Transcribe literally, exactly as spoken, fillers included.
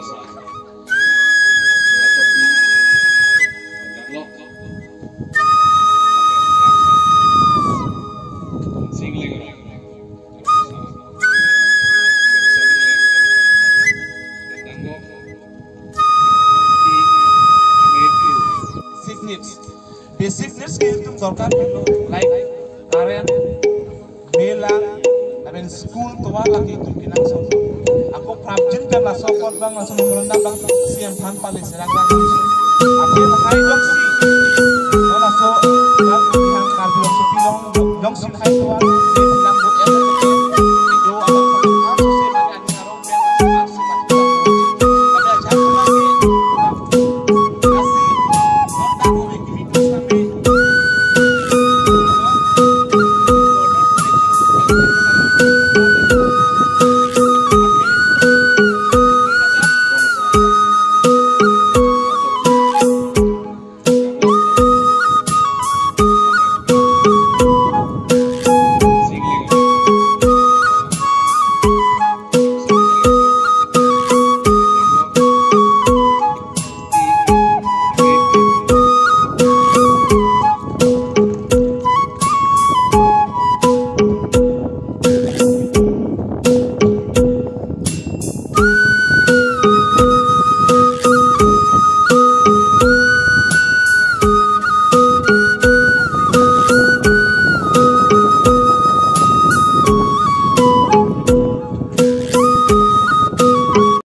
Signet. Basic needs ke itum dorkar pilo, like current, mela, lapen school tovar lake itum kenangsot. Ako prapjin pen laso apot abang laso memorandum abang C M aphan pale serang kan. Aphi lahai doksi.